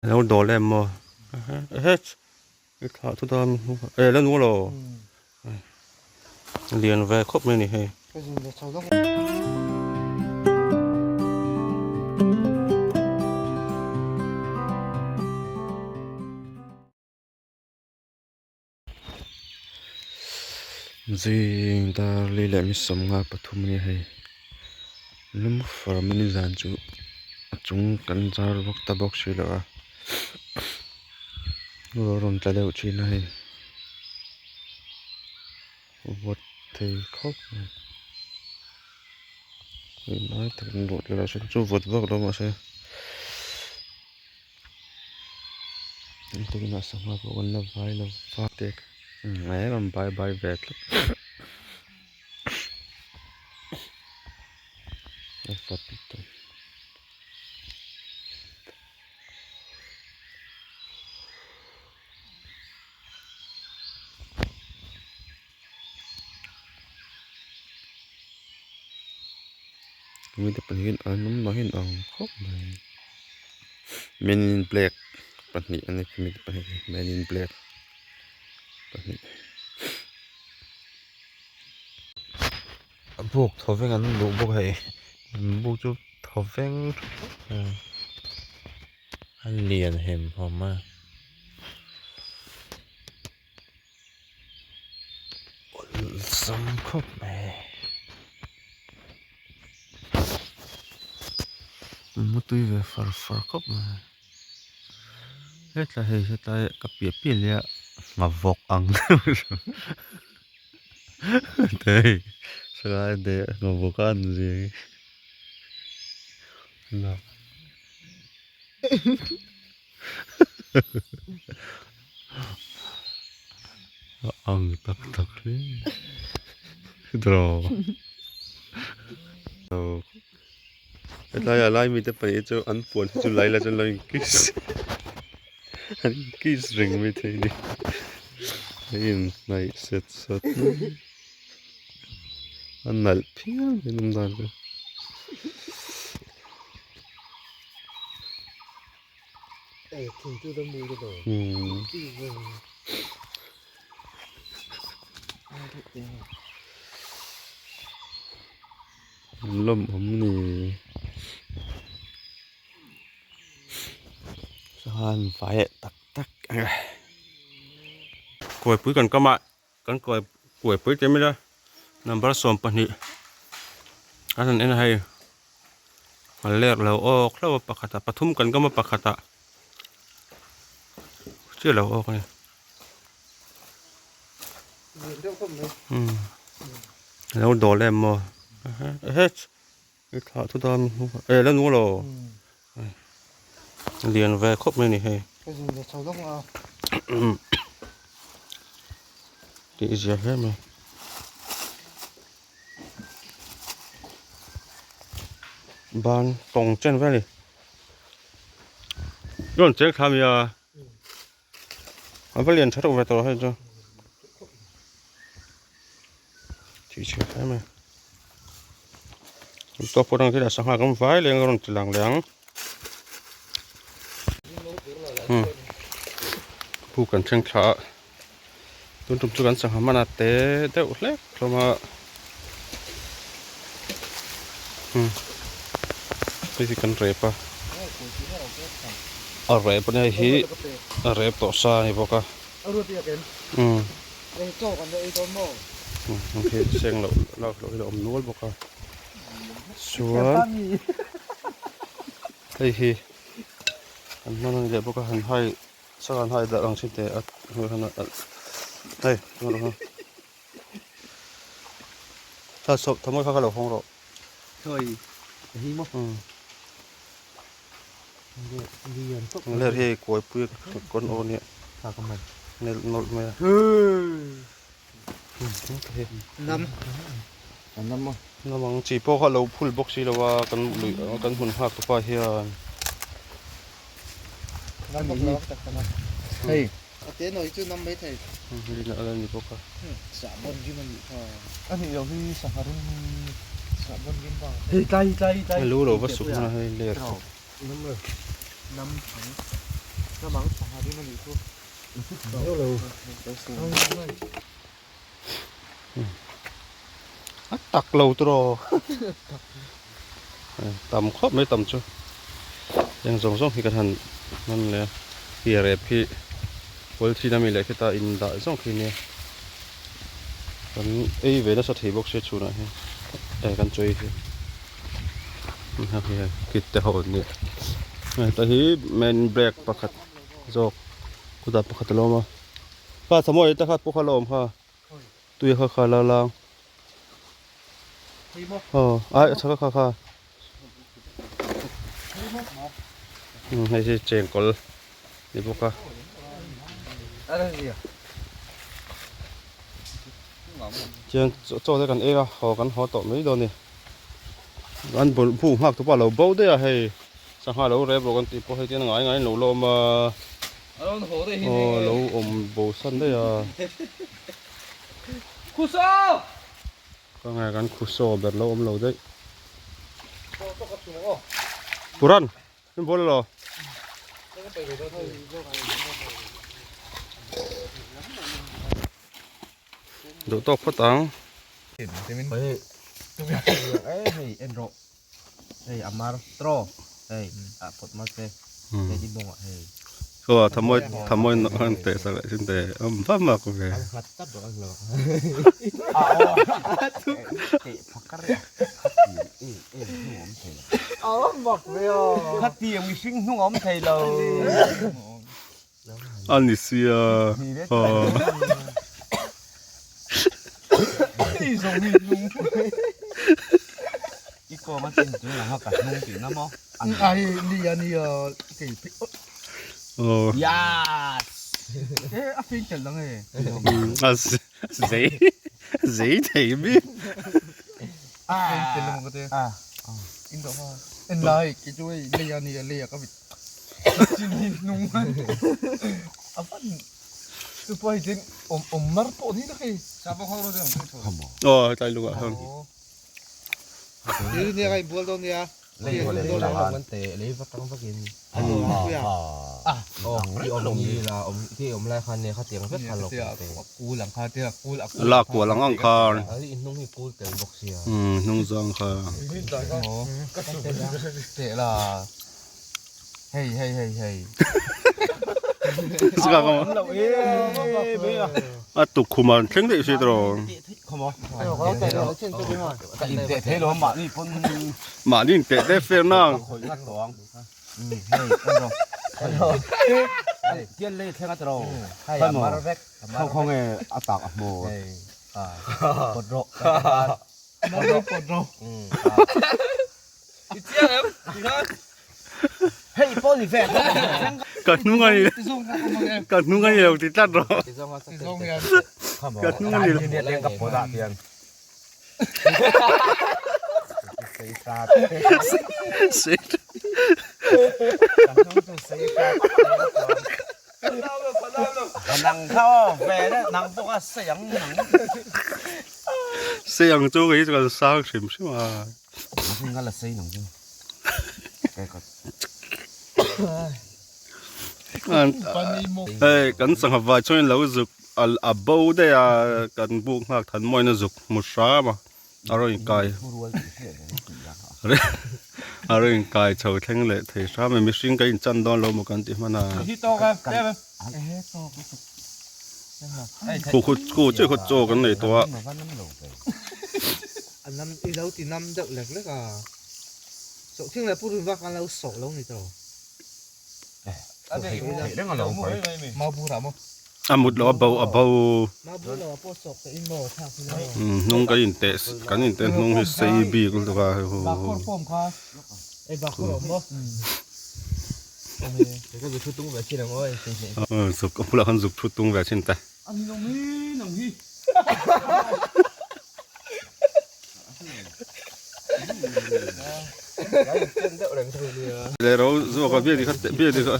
Lo dawl em maw ehe i thlah chu dan e la nu lo lian ve khawp mai a ni hei. Zing dar li leh mi sawmnga pathum a ni hei lum far mai ni zan chu a chung kan zar vak ta bawk si lo a ruah a rawn tla deuh thin a hei vawt thei khawp mai tunlai takin ruah tla lo chu vawt vak lo mahse. Tunah sangha pawh kan la vai lo va tek mai a rawn bai bai ve tlat a vawt lutuk. Mite pahnih hian an awm lah hian ang khawp mai men in black pahnih an ni mite pahnih hi men in black pahnih a buk thaw veng an luh bawk hei buk chu thaw veng a lian hem hlawm a. Awlsam khawp mai mu tui ve far far khawp mai hetlai hei hetlai ka piah piah leh a nghavawk ang deuh helai te nghavawk a an zia hi. A ang tak tak hle draw hetlai ah lai mite pahnih chu an puan hi chu lai la chuan lo in kiss an in kiss reng mai thei a ni a in hnaih sat sat mai a nalh phian mai an awm dan chu. Lawm awm ni chuan vai leh tak tak ang e. Kawipui kan kam a kan kawi kuaipui teh mai la number 12 a rawn en a hei. A ler lo awk hlauh a pakhat ah pathum kan gam a pakhat ah chiah lo awk a ni umm a lo dawl em maw ehe i thlah chu dan e la nu lo lian ve khawp mai a ni hei tih zia hle mai. Ban tawng chen vel a ni rawn cheng thla mai a a va lian tha reuh ve tawh hei chu tih chhiat hle mai tawk pawh atang khian sangha kan vai leng a rawn ti lang leh ang puk kan thleng thla a. Tun tum chu kan sangha hman a te deuh hlek hlawm a umm hei hi kan rep a a rep a nia hei hi a rep tawh sa a ni bawk a umm hei seng loh lak loh hi a awm nual bawk a chuan hei hi an hman a ni leh bawk a han hai. Sakan hai darh ang chin teh a hei tha sawp thamawi kha ka lo hawng rawh thôi hi maw ler hi kawi pui kawn aw nia nelh nawlh mai a nam nam maw nam ang chi pawh kha a lo phul bawk si lo a kan lui kan hmun nghak tawpa hian hei a te nawi chu nam mai thei rin a la ni bawk a sahbawn rim a nih kha a nih loh hi sangha rim sahbawn rim bak hei tlai tlai tlai lu lo va suk hman a hei ler nam nam thang. A tak lo tawh tam khawp mai tam chu heng zawng zawng hi kan han hman leh a hi rep hi polythene ami leh khita in dah zawng khi nia kan ei ve nasa thei bawk sia chhunah hian eh kan chawi hi kit te ho an nia heta hi main brake pakhat zawk kutah pakhat a lo awm a kha thlamuai te kha pawh kha a lo awm kha tui kha kha la lang aw ai a chhak a kha kha hei hi chengkawl ni bawk a. Chuan chaw te kan ei a haw kan haw tawh mai dawn a ni an bawlh buk nghak te pawh a lo bo daih a hei sangha lo rep rawh kan tih pawh hei tian ngai ngaiin lo la awm a aw lo awm bo san daih a ka ngai kan khusaw ber lo awm lo daih Puran in ball lo Duh tawk phawt ang. Hei en rawh hei amar tro hei a phawt ma che hei i bawng ah hei. Aw thamuai thamuai an teh sak leh sin te awm vak vak ve. An nghat tlat rawh an lo. Khatiang mihring hnung awm thei lo. A ni sia aw. Aw. Zei zei thei bik. Aw tlai lungah khan. Lak kual ang ang khan. Hnung zang kha. Hei hei hei hei. A tukkhum an thleng daih si tawh. Mahni in teh teh fer nang. Ka hnung a ni ka hnung a ni lo ti tlat rawh ka hnung a ni lo Sei ang chu kei chu kan sang hrim hrim a. Hei kan sangha vai chuan lo zuk a bo daih a kan buk nghak than mawina zuk hmu hram a a rawn inkai a rawn inkai chho thleng leh thei hram a mihring kan inchan dawn lo maw kan ti hman a khu khu khu chiah khaw chaw kan nei tawh a. A nam i lo ti nam deuh lek lek a, sawhthing leh purun vak an lo sawh lo ni tawh. A mut lo a bo a bo. Hnung kan in teh kan in teh hnung hi sei bik lutuk a hei hu hu. Zuk a bulah khan zuk thu tung ve thin ta. Le ro zuak a biak kha biak kha.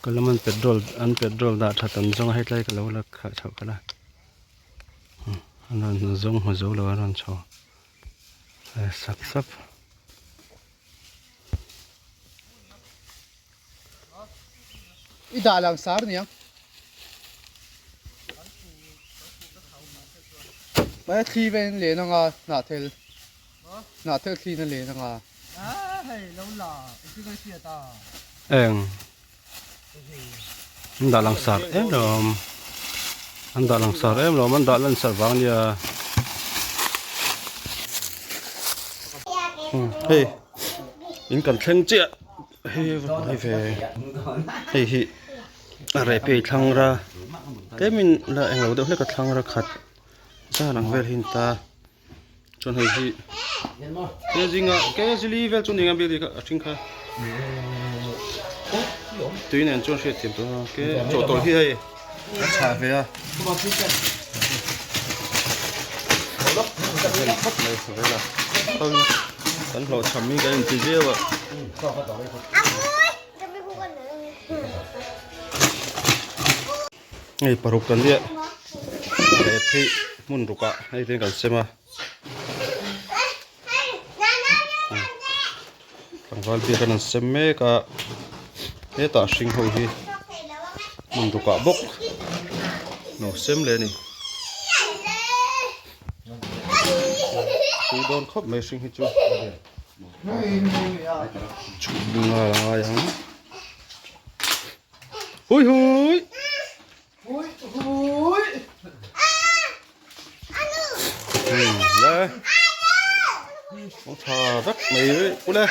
Kalaman petrol an petrol dah that an zawng a hetlai ka lo la khah chhoh kha la an rawn zawng hmu zo lo a rawn chho sap sap. I dah lang sar niang. Mai thli ven len anga hnah thel hnah thel thli na len anga. Eng an dah lang sar em lawm an dah lang sar em lawm an dah lan sar vang nia hei in kan thleng chiah hei hei ve hei hi a reh phei thlang ra tlemin la englo deuh hlek a thlang ra khat zan ang vel hi a ni ta. Chuan hei hi ke zinga ke zili vel chu ni ang biak kha a hring kha tui nen chuan hriat thiam tawh a ke chawhtawlh hi hei a chhah ve a khawp mai vel a kan hlawh chham hi kan inti viau a. Hei paruk kan nia leh phei hmun rukah hei te kan sem a tlangval biak an sem mek a hetah hring ho hi hmun rukah bawk lo sem leh a ni tui dawn khawp mai hring hi chu chhum ngal a ngai ang. Hui hui. Hui hui. Le. Ông thà vek mai ule.